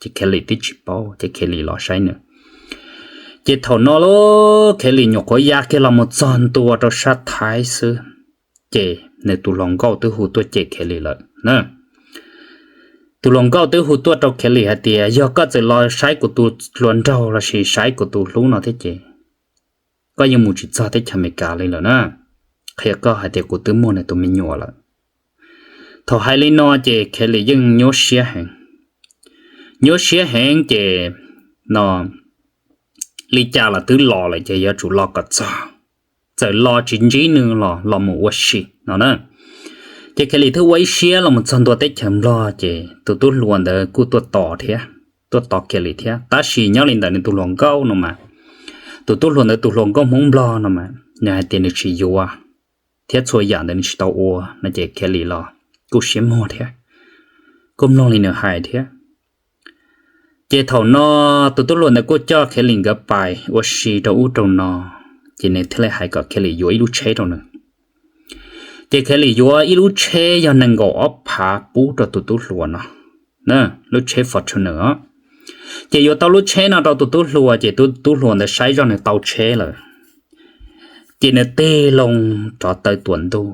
ces Kelly twb tsis paub, ces Kelly los saib nws. Ces thaum no lub Kelly nyuam qhuav ya kiag los mus txog ntua rau sab Thaib xwb, ces nws tus hluas nkauj twb hu tuaj cem Kelly lawm. na. Tus hluas nkauj twb hu tuaj rau Kelly hais tias, yog koj txawm los saib kuv tus hluas nraug lossis saib kuv tus hlub no thiab ces koj yeej mus tsis txog teb chaws Amelikas li lawm na. Qhia koj hais tias kuv twb muaj nws tus me nyuam lawm. Thaum hais li no ces Kelly yeej nyuaj siab heev. Nyuaj siab heev ces no li cas los twb los lawm ces yuav tsum los kom txog. Txawm los tsis ntsib nws los los mus ua si no na. Ces Kelly thiaj ua ib siab los mus txog ntua teb chaws Nplog ces tus tub hluas ntawd kuj tuaj tos thiab, tuaj tos Kelly thiab. Tab sis nyob li ntawm nws tus hluas nkauj no mas, tus tub hluas ntawd tus hluas nkauj Hmoob Nplog no mas nws hais tias nws tsis yuav thiab txhua yam ntawd nws tsis tau ua no ces Kelly los kuj siab muag thiab, kuj mloog li nws hais thiab. Ces thaum no tus tub hluas ntawd kuj coj Kelly nkawd pais ua si rau ub rau no, ces nws thiaj li hais kom Kelly yuav ib lub tsheb rau nws. Ces Kelly yuav ib lub tsheb yog nees nkaum ob phav pub rau tus tub hluas no, lub tsheb Fortuner os. Ces yuav tau lub tsheb no rau tus tub hluas ces tus tub hluas ntawd saib zoj nws tau tsheb lawm, ces nws tig loo rov taw tuam ntuj,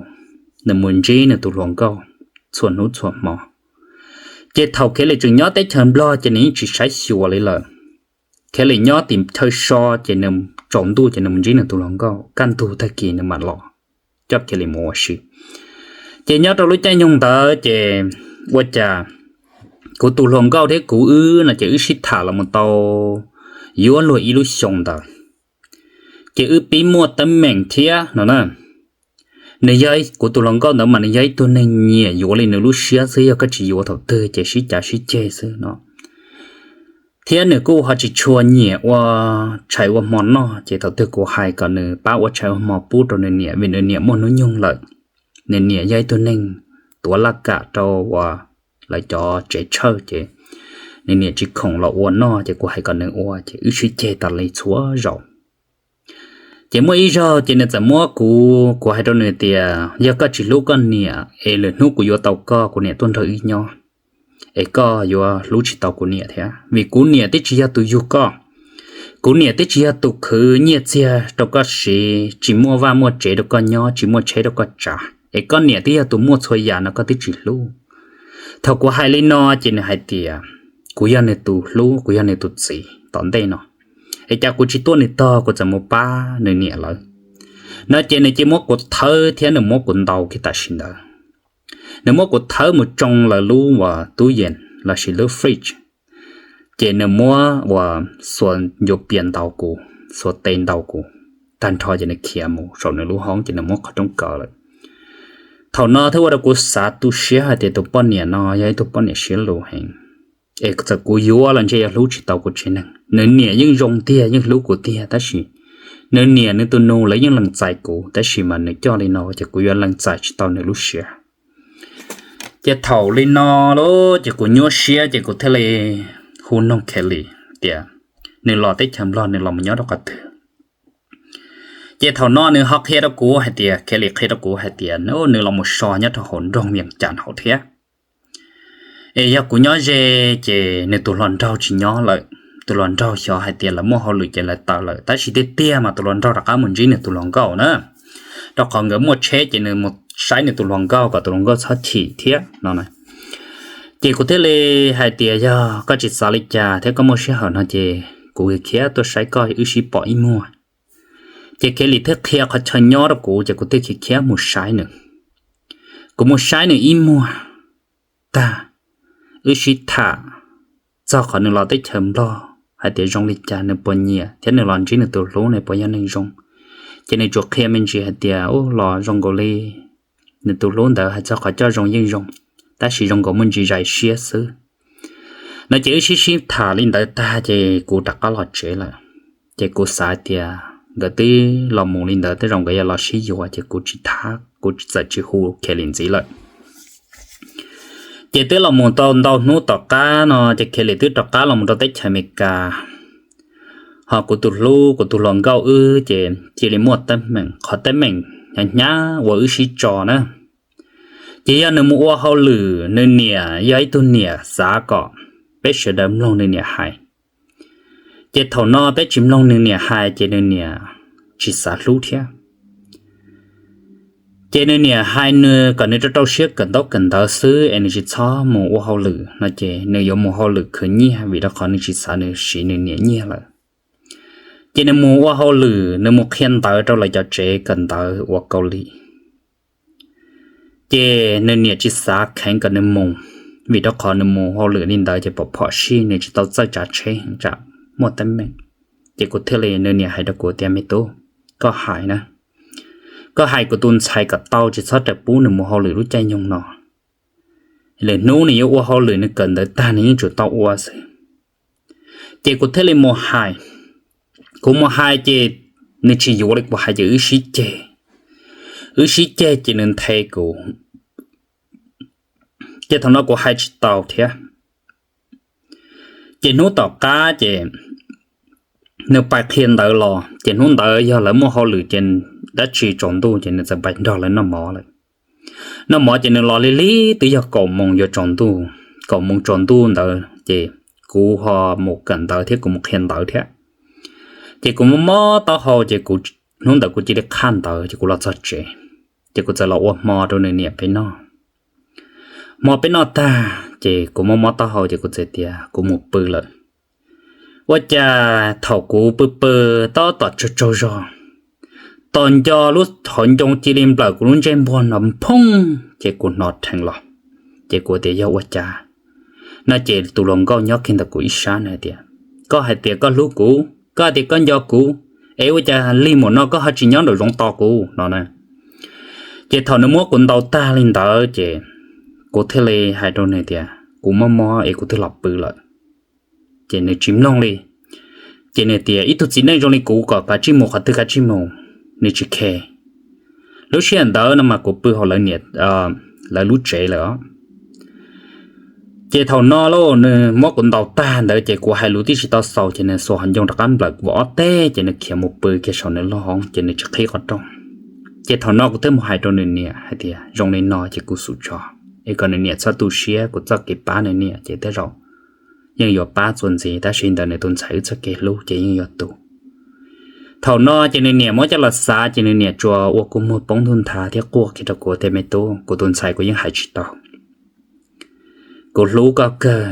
nws mus ntsib nws tus hluas nkauj txhua hnub txhua hmo. Ces thaum Kelly tseem nyob teb chaws Nplog ces nws yeej tsis saib xyuas li lawm. Kelly nyob tim chaw so ces nws tsaus ntuj ces nws mus ntsib nws tus hluas nkauj, kaj ntug tag kis nws mam los coj Kelly mus ua si. Ces nyob rau lub caij nyoog ntawd ces ua cas kuv tus hluas nkauj thiab kuv wb no ces wb sib tham los mus tau yuav luag ib lub xyoo ntawd, ces wb pib muaj teeb meem thiab no na. Nws yog, kuv tus hluas nkauj ntawd mas nws yog ib tug neeg nyiam yuav li nws lub siab xwb, yog koj tsis yuav thaum twg ces sib cav sib ceg xwb no. Thiab nws kuj ho tsis tshua nyiam ua tshais ua hmo noj, ces thaum twg kuv hais kom nws pab ua tshais ua hmo pub rau nws niam vim nws niam muaj hnub nyoog lawm. Nws niam yog ib tug neeg tuav laj kam rau uas lawv cov tsev tshawj ces nws niam tsis khoom los ua noj, ces kuv hais kom nws ua ces wb sib ceg tas li txhua zaus. Ces muaj ib zaug ces nws txawm muab kuv, kuv hais rau nws tias yog koj tsis hlub koj niam es lwm hnub kuv yuav tau koj, kuv niam tuaj nrog wb nyob, es koj yuav hlub tsis tau kuv niam thiab, vim kuv niam twb tsis yog tus yug koj. Kuv niam twb tsis yog tus khwv nyiaj txiag rau koj siv, tsis muaj vaj muaj tsev rau koj nyob, tsis muaj tsheb rau koj tsav, es koj niam twb yog tus muaj txhua yam no koj twb tsis hlub. Thaum kuv hais li no ces nws hais tias kuv yog nws tus hlub, kuv yog nws tus txiv tom ntej no, es cas kuv tsis tuaj nws tog, kuv txawm mus pab nws niam lawv no. Ces nws cia muab kuv thawb thiab nws muab kuv ntaus kiag tam sim ntawd. Nws muab kuv thawb mus tsoo lawv lub uas tub yees lossis lub fridge, ces nws muab uas xuas ncuav pias ntaus kuv, xuas tes ntaus kuv tag nrho ces nws khiav mus saum nws lub hoob ces nws muab qhov rooj kaw lawm. Thaum no thiaj ua rau kuv xav tu siab hais tias tus poj niam no yog ib tug poj niam siab lus heev, es txawm kuv yuav los ntshe yuav hlub tsis tau kuv tsev neeg. Nws niam yeej zoo tiag, yeej hlub kuv tiag, tab sis nws niam nws tus nus lawv yeej lees txais kuv, tab sis mas nws coj li no ces kuv yuav lees txais tsis tau nws lub siab. Ces thaum li no lawm ces kuv nyuaj siab ces kuv thiaj li hu noog Kelly tias nws los teb chaws Nplog nws los mus nyob rau qhov twg. Ces thaum no nws ho qhia rau kuv hais tias, Kelly qhia rau kuv hais tias nws los mus so nyob rau hauv nroog Vias Cas hauv thiab. Es yog kuv nyob ze ces nws tus hluas nraug tsis nyob lawm, tus hluas nraug xyov hais tias lawv muaj hauj lwm ces lawv tawm lawm, tab sis tiag tiag mas tus hluas nraug rov qab mus ntsib nws tus hluas nkauj na, rau qhov nkawd muaj tsheb ces nws mus saib nws tus hluas nkauj kom tus hluas nkauj txhob chim thiab no. Ces kuv thiaj li hais tias yog koj tsis xav li cas thiab koj muaj sij hawm no ces kuv khiav tuaj saib koj wb sib pom ib muag. Ces Kelly thiaj qhia qhov chaw nyob rau kuv ces kuv thiaj khiav khiav mus saib nws. Kuv mus saib nws ib muag tag, wb sib tham txog qhov nws los teb chaws Nplog hais tias zoo li cas, nws puas nyiam thiab nws los ntsib nws tus hlub nws puas yog neeg zoo. Ces nws tsuas qhia me ntsis hais tias u los zoo nkaus li nws tus hlub ntawd hais txog qhov coj zoo yeej zoo, tab sis zoo nkaus muaj ntsis zais siab xwb no. Ces wb sib sib tham li ntawd tag ces kuv rov qab los tsev lawm. Ces kuv xav tias nkawd twb los mus li ntawd tej zaum nkawd yuav los sib yuav ces kuv tsis thab, kuv txawm tsis hu Kelly ntxiv lawm. Ces twb los mus tau ntau hnub tom qab no ces Kelly twb rov qab los mus rau teb chaws Amelikas, ho kuv tus hlub kuv tus hluas nkauj wb ces cia li muaj teeb meem, qhov teeb meem hnyav hnyav uas wb sib tso na, ces yog nws mus ua hauj lwm, nws niam yog ib tug niam xav kom peb sawv daws mloog nws niam hais. Ces thaum no peb tsis mloog nws niam hais ces nws niam tsis xav hlub thiab. Ces nws niam hais nws kom nws rau rau siab kawm ntaub kawm ntawv xwb es nws tsis txhob mus ua hauj lwm no ces nws yuav mus hauj lwm khwv nyiaj vim rau qhov nws tsis xav nws siv nws niam nyiaj lawm. Ces nws mus ua hauj lwm, nws mus qhia ntawv rau lawv cov tsev kawm ntawv uas Kaus Lim. Ces nws niam tsis xav kheev kom nws mus, vim rau qhov nws mus hauj lwm li ntawd ces pom phom sij nws tsis tau txawj tsav tsheb tsam muaj teeb meem. Ces kuv thiaj li, nws niam hais rau kuv tias, Me tub, koj hais na, koj hais kuv tus ntxhais kom tau, tsis txhob rawm pub nws mus hauj lwm lub caij nyoog no. Lwm hnub nws yuav ua hauj lwm, nws kawm ntawv tag nws yeej tsum tau ua xwb. Ces kuv thiaj li mus hais, kuv mus hais ces nws tsis yuav li kuv hais ces wb sib ceg. Wb sib ceg ces nws nthe kuv, ces thaum no kuv hais tsis tau thiab. Ces hnub tom qab ces nws pais qhia ntawv los ces hnub ntawd yog lawv muaj hauj lwm ces dab tsi tsaus ntuj ces nws txawm pais nrog lawv noj mov lawm. Noj mov ces nws los lig lig twb yog kaum moos yuav tsaus ntuj, kaum moos tsaus ntuj ntawd ces kuv ho mus kawm ntawv thiab kuv mus qhia ntawv thiab. Ces kuv muab mob taub hau ces kuv, hnub ntawd kuv cia li qhaj ntawv ces kuv los txog tsev, ces kuv txawm los ua hmo rau nws niam peb noj. Hmo peb noj tag ces kuv mob mob taub hau ces kuv txawm tias kuv mus pw lawm. Ua cas thaum kuv pw pw tab tom tsaug tsaug zog, tos nco lub hauv ncoo cia li nplawm kuv lub ntsej muag no phooj, ces kuv hnov rheev los. Ces kuv tias yog ua cas no ces tus hluas nkauj nyob kiag ntawm kuv ib sab na hais tias, Koj hais tias koj hlub kuv, koj hais tias koj nco kuv, es ua cas lig mus no koj ho tsis nyob nraum zoov tos kuv no na? Ces thaum nws muab kuv ntaus tag li ntawd ces kuv thiaj li hais rau nws tias kuv mob mob es kuv twb los pw lawm. Ces nws tsis mloog li. Ces nws tias ib tug txiv neej zoo li kuv kom kav tsij mus qhov twg kav tsij mus, nws tsis khe. Lub sij hawm ntawd no mas kuv pw hauv lawv niam, lawv lub tsev lawm os. Ces thaum no lauj, nws muab kuv ntaus tag ntawd ces kuv hais lus twb tsis tau xaus ces nws xuas hauv ncoo rov qab nplawm kuv ob teg ces nws khiav mus pw kiag saum nws lub hoob ces nws tsis qhib qhov rooj. Ces thaum no kuv thiaj mus hais rau nws niam hais tias zoo li no ces kuv xub tso, es kom nws niam txhob tu siab, kuv txoj kev pab nws niam ces tej zaum yeej yuav pab txuas ntxiv, tab sis ntawm nws tus ntxhais wb txoj kev hlub ces yeej yuav tu. Thaum no ces nws niam muab coj los xav ces nws niam tsuas ua kua muag poob ntuj nthav thiab quaj kiag rau kuv tias, Me tub, kuv tus ntxhais kuv yeej hais tsis tau. Kuv hlub koj kawg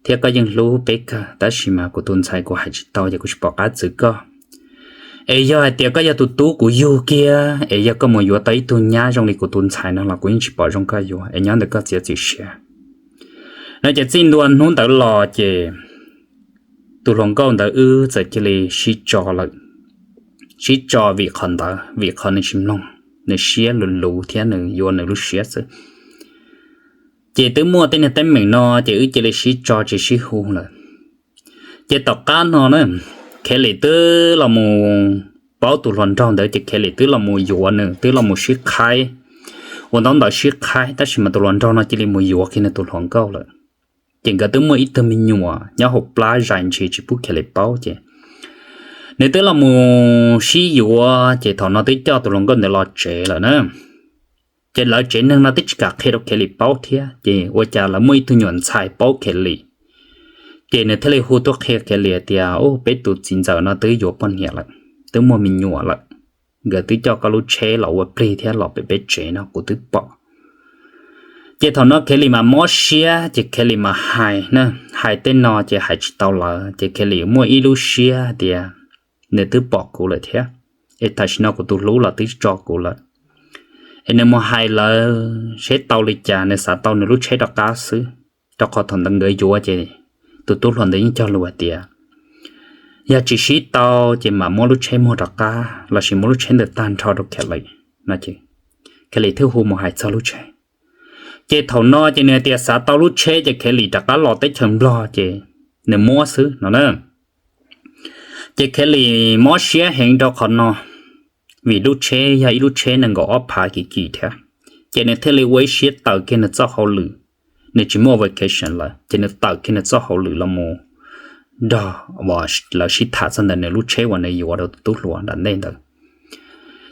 thiab koj yeej hlub peb kawg, tab sis mas kuv tus ntxhais kuv hais tsis tau ces kuv tsis pom qab txwv koj. Es yog hais tias koj yog tus tub kuv yug kiag, es yog koj mus yuav tau ib tug nyab zoo li kuv tus ntxhais no los kuv yeej tsis pom zoo koj yuav, es nyob ntawm koj txiav txim siab. No ces txij ntua hnub ntawd los ces tus hluas nkauj ntawd wb txawm cia li sib tso lawm. Sib tso vim qhov ntawd, vim qhov nws tsis mloog, nws siab luv luv thiab nws yuav nws lub siab xwb. Ces twb muaj tej niag teeb meem no ces wb cia li sib tso tsis sib hu lawm. Ces tom qab no na, Khev Lim twb los mus paub tus hluas nraug ntawd ces Khev Lim twb los mus yuav nws, twb los mus sib qhaib, ua ntaub ntawv sib qhaib, tab sis mas tus hluas nraug no cia li mus yuav kiag nws tus hluas nkauj lawm. Ces nkawd twb muaj ib tug me nyuam nyob hauv plab zais ntshis tsis pub Khev Lim paub ces nws twb los mus sib yuav, ces thaum no twb coj tus hluas nkauj ntawd los tsev lawm na. Ces lawv tsev neeg no twb tsis kam qhia rau Khev Lim paub thiab, ces ua cas lawv muaj ib tug nyuam ntxhais paub Khev Lim, ces nws thiaj li hu tuaj qhia Khev Lim tias, Ub, peb tus txiv ntxawm no twb yuav poj niam lawm, twb muaj me nyuam lawm. Nkawd twb coj koj lub tsheb los ua plig thiab los pem peb tsev no kuv twb pom. Ces thaum no Khev Lim mas mob siab ces Khev Lim mas hais, hais tej no ces hais tsis tau lawv, ces Khev Lim muaj ib lub siab tias nws twb pom kuv lawm thiab, es tam sim no kuv tus hlub los twb tso kuv lawm, es nws mus hais lawv seb tau li cas, nws xav tau nws lub tsheb rov qab xwb. Rau qhov thaum ntawd nkawd yuav ces tus tub hluas ntawd yeej cog lus hais tias yog tsis sib tau ces mam muab lub tsheb muag rov qab lossis muab lub tsheb ntawd tag nrho rau Khev Lim no. Khev Lim thiaj hu mus hais txog lub tsheb. Ces thaum no ces nws hais tias xav tau lub tsheb ces Khev Lim rov qab los teb chaws Nplog ces nws muab xwb no na. Ces Khev Lim mob siab heev rau qhov no, vim lub tsheb yog ib lub tsheb nees nkaum ob phav kim kim thiab. Ces nws thiaj li ua ib siab tawm kiag nws txoj hauj lwm, nws tsis muaj vacation lawm ces nws tawm kiag nws txoj hauj lwm los mus nrog lawv sib tham txog ntawm nws lub tsheb uas nws yuav rau tus tub hluas nram ntej ntawd.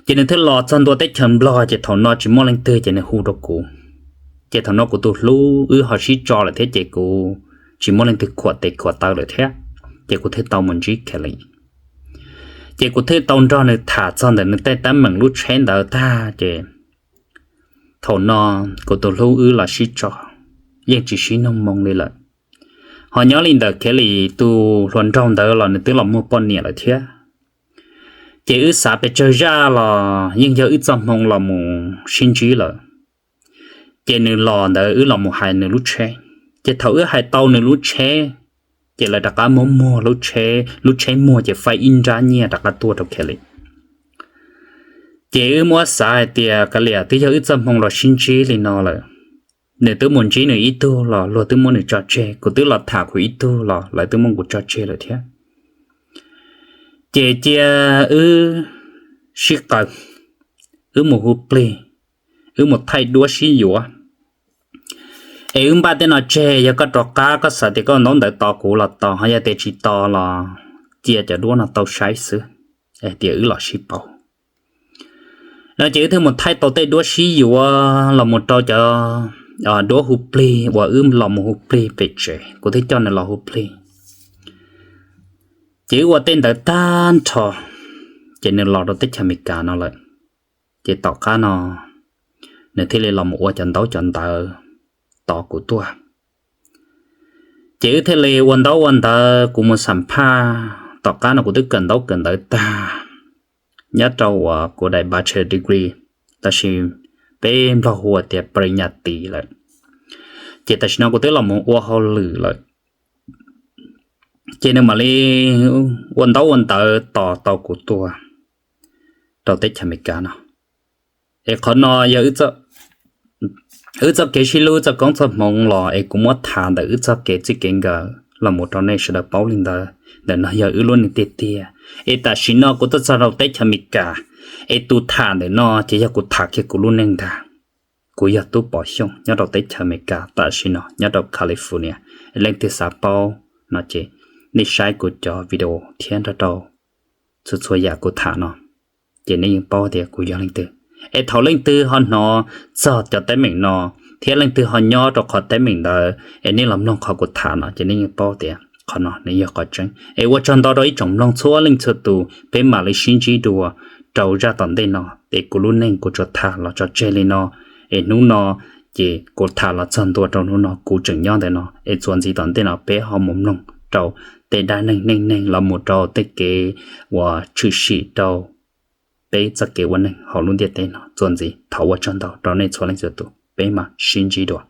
Ces nws thiaj los txog ntua teb chaws Nplog ces thaum no tsis muaj leej twg ces nws hu rau kuv. Ces thaum no kuv tus hlub wb ho sib tso lawm thiab ces kuv tsis muaj leej twg khuam tes khuam taw lawm thiab, ces kuv thiaj tau mus ntsib Khev Lim. Ces kuv thiaj tau nrog nws tham txog ntawm nws tej teeb meem lub tsheb ntawd tag ces thaum no kuv tus hlub wb los sib tso, yeej tsis sib nug moo li lawm. Ho nyob li ntawm Kelly tus hluas nraug ntawd los nws twb los muaj poj niam lawm thiab. Ces wb xav pes tsawg zaj los yeej yog wb txoj hmoo los mus sib ntsib lawm. Ces nws los ntawd wb los mus hais nws lub tsheb. Ces thaum wb hais tau nws lub tsheb, ces lawv rov qab muab muag lub tsheb, lub tsheb muag ces faib ib nrab nyiaj rov qab tuaj rau Kelly. Ces wb muab xav hais tias kav liam, twb yog wb txoj hmoo los sib ntsib li no lawm. Nws twb mus ntsib nws ib tug los luag twb muab nws tso tseg, kuv twb los tham kuv ib tug los lawv twb muab kuv tso tseg lawm thiab. Ces cia wb sib qaws, wb mus hu plig, wb mus thaij duab sib yuav. Es wb npaj tej no tseg, yog koj rov qab koj xav tias koj ntaub ntawv tos kuv los tos, ho yog tias tsis tos los cia cov duab no tau saib xwb, tias wb los sib pauv no. Ces wb thiaj mus thaij tau tej duab sib yuav los mus rau cov duab hu plig uas wb los mus hu plig pem tsev, kuv thiaj coj nws los hu plig. Ces wb ua tej ntawd tag nrho, ces nws los rau teb chaws Amelikas no lawm. Ces tom qab no nws thiaj li los mus ua cov ntaub cov ntawv tos kuv tuaj. Ces wb thiaj li ua ntaub ua ntawv, kuv mus xam phaj, tom qab no kuv twb kawm ntaub kawm ntawv tag nyob rau uas kuv daim bachelor degree, tab sis peb Nplog hu tias parinyati lawm. Ces tam sim no kuv twb los mus ua hauj lwm lawm. Ces nws mam li ua ntaub ua ntawv tos tau kuv tuaj rau teb chaws Amelikas no. Es qhov no yog wb txoj kev sib hlub txoj koob txoj hmoov los es kuv muab tham ntawm wb txoj kev txij kev nkawm los mus rau nej sawv daws paub li ntawd. Ntawm no yog wb lub neej tiag tiag. Es tam sim no kuv tuaj txog rau teb chaws Amelikas, es tus tham ntawm no ces yog kuv tham kiag kuv lub neej ntag. Kuv yog Tub Pov Xyooj nyob rau teb chaws Amelikas tam sim no nyob rau California. Leej twg xav paub no ces nej saib kuv cov video thiab nrog rau txhua txhua yam kuv tham no, ces nej yeej paub tias kuv yog leej twg. Es thaum leej twg ho hnov txog cov teeb meem no thiab leej twg ho nyob rau qhov teeb meem ntawd es nej los mloog qhov kuv tham no ces nej yeej paub tias qhov no nws yog qhov tseeb. Es ua tsaug ntau rau ib tsoom mloog txhua leej txhua tus, peb mam li sib ntsib dua rau zaj tom ntej no. Es kuv lub neej kuv tsuas tham los tso tseg li no. Es hnub no ces kuv tham los txog ntua rau hnub no kuv tseem nyob ntawm no, es txuas ntxiv tom ntej no peb ho mus mloog rau tej dab neeg neej neeg los mus rau tej kev uas tshwm sim rau peb txoj kev ua neeg hauv lub ntiaj teb no txuas ntxiv. Thov ua tsaug ntau rau nej txhua leej txhua tus, peb mam sib ntsib dua.